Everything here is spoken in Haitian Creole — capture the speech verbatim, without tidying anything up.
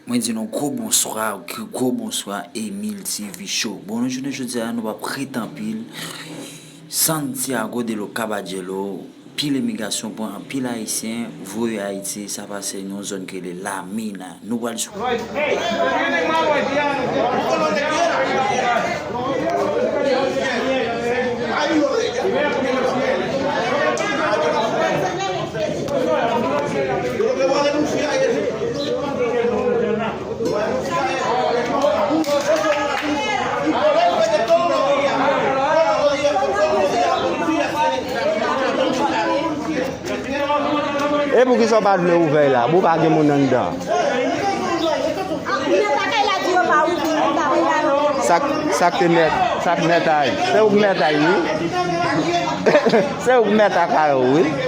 Mwen di nou gwo bonswa, gwo bonswa, Emil T V Show. Bon, nou jounen jodi a, nou p ap rete anpil. Santiago de los Caballeros, pil imigrasyon pran anpil Ayisyen, voye Ayiti, sa pase nan yon zòn ki rele La Mina. Nou pral sou. E poukisa w pa t vle ouvè la? Bon, pa gen moun anndan. Sa k, sa k te mèt, sa k mèt a y. Se ou k mèt a y, wi. Se ou k mèt a kay ou, wi.